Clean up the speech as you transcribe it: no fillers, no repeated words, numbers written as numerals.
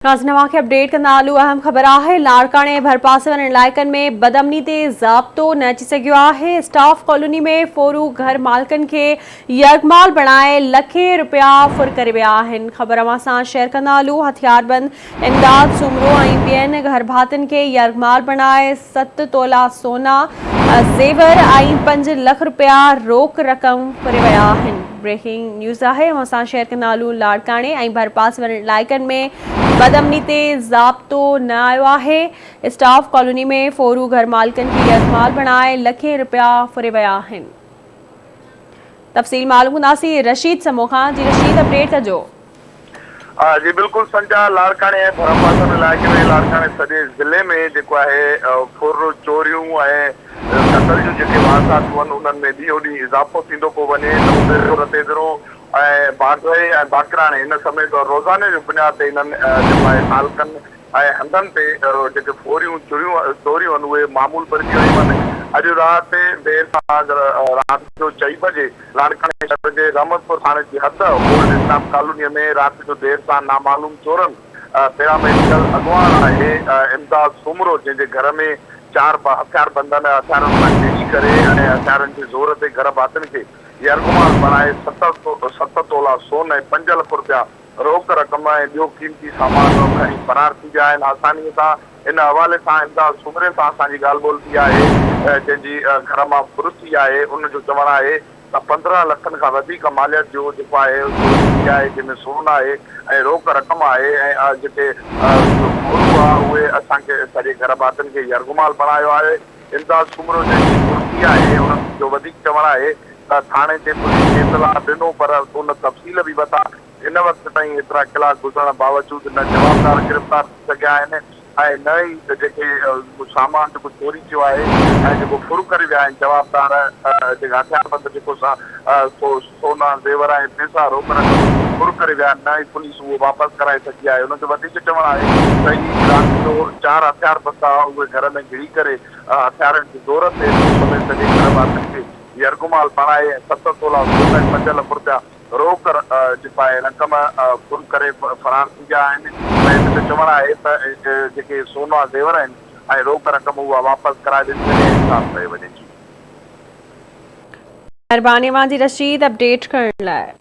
ناظرين اوهان کي اپڊيٽ ڪندا هلون اهم خبر آهي لاڙڪاڻي ۽ ڀرپاسي وارن علائقن ۾ بدامني تي ضابطو نه اچي سگهيو آهي اسٽاف ڪالوني ۾ ڦورو گهر مالڪن کي يرغمال بڻائي لکين رپيا ڦر ڪري ويا آهن خبر اوهان سان شيئر ڪندا هلون هٿياربند امداد سومرو ۽ ٻين گهرڀاتين کي يرغمال بڻائي ست تولا سونا، زيور ۽ پنج لک رپيا روڪ رقم ڦري ويا آهن. بريڪنگ نيوز آهي اوهان سان شيئر ڪندا هلون لاڙڪاڻي ۽ ڀرپاسي وارن علائقن ۾ بدامني تي ضابطو نه آيو آهي اسٽاف ڪالوني ۾ ڦورو گهر مالڪن کي يرغمال بڻائي لکين رپيا ڦري ويا آهن تفصيل معلوم ڪنداسين رشيد سمو کان جي رشيد اپڊيٽ ڪجو. جي بلڪل سنجا لاڙڪاڻي ۽ ڀرپاسن علائقي ۾ لاڙڪاڻي سڄي ضلعي ۾ جيڪو آهي ڦر چوريون ۽ قتل جون جيڪي وارداتون آهن انهن ۾ ڏينهون ڏينهن اضافو ٿيندو پيو وڃي نئون ديرو رتيدرو ۽ باڊهي ۽ باقراڻي ان سميت روزاني جي بنياد تي انهن جيڪو آهي تعلقن ۽ هنڌن تي جيڪي ڦوريون چريون چوريون آهن اهي معمول بڻجي ويون آهن. اڄ رات دير سان رات جو چئي بجي لاڙڪاڻي شهر جي رحمت پور ٿاڻي جي حد اولڊ اسٽاف ڪالونيء ۾ رات جو دير سان نامعلوم چورن پيراميڊيڪل اڳواڻ آهي امداد سومرو جنهن جي گهر ۾ چار هٿياربندن هٿيارن سان گهڙي ڪري ۽ هٿيارن جي زور تي گهر ڀاتين کي يرغمال بڻائي ست تولا سون ۽ پنج لک رپيا روڪ رقم ۽ ٻيو قيمتي سامان کڻي فرار ٿي ويا آهن آساني سان ان حوالي سان امداد سومري سان اسان جي ڳالهه ٻولهه ٿي آهي جنهن جي گهر مان ڦر ٿي آهي ان جو چوڻ آهي ته 15 لکن کان وڌيڪ ماليت جو جيڪو آهي چوري ٿي آهي جنهن ۾ سون آهي ۽ روڪ رقم آهي ۽ جيڪي ڦورو آ اهي اسان کي سڄي گهر ڀاتين کي يرغمال بڻايو آهي امداد سومرو جنهن جي ڦر ٿي آهي ان جو وڌيڪ چوڻ آهي ته ٿاڻي تي پوليس کي اطلاع ڏنو پر ان تفصيل به وتا هن وقت تائين ايترا ڪلاڪ گذرڻ باوجود نه جوابدار گرفتار ٿي سگهيا آهن ۽ نه ئي جيڪي سامان جيڪو چوري ٿيو آهي ۽ جيڪو ڦر ڪري ويا آهن جوابدار جيڪا هٿياربند جيڪو سونا زيور ۽ پيسا روڪ رقم ڦر ڪري ويا آهن نه ئي پوليس اهو واپس ڪرائي سگهي آهي هن جو وڌيڪ چوڻ آهي ته هي رات جو چار هٿياربند اهي گهر ۾ گهڙي ڪري هٿيارن جي زور تي سميت سڄي گهر ڀاتين کي يرغمال بڻائي ۽ ست تولا سون ۽ پنج لک رپيا روڪ جپائي رقم ڦر ڪري فرار ٿي ويا آهن ۽ هن جو چوڻ آهي ته جيڪي سونا زيور آهن ۽ روڪ رقم اها واپس ڪرائي ڏني وڃي ۽ انصاف ڪيو وڃي جي. مهرباني اوهان جي رشيد اپڊيٽ ڪرڻ لاء.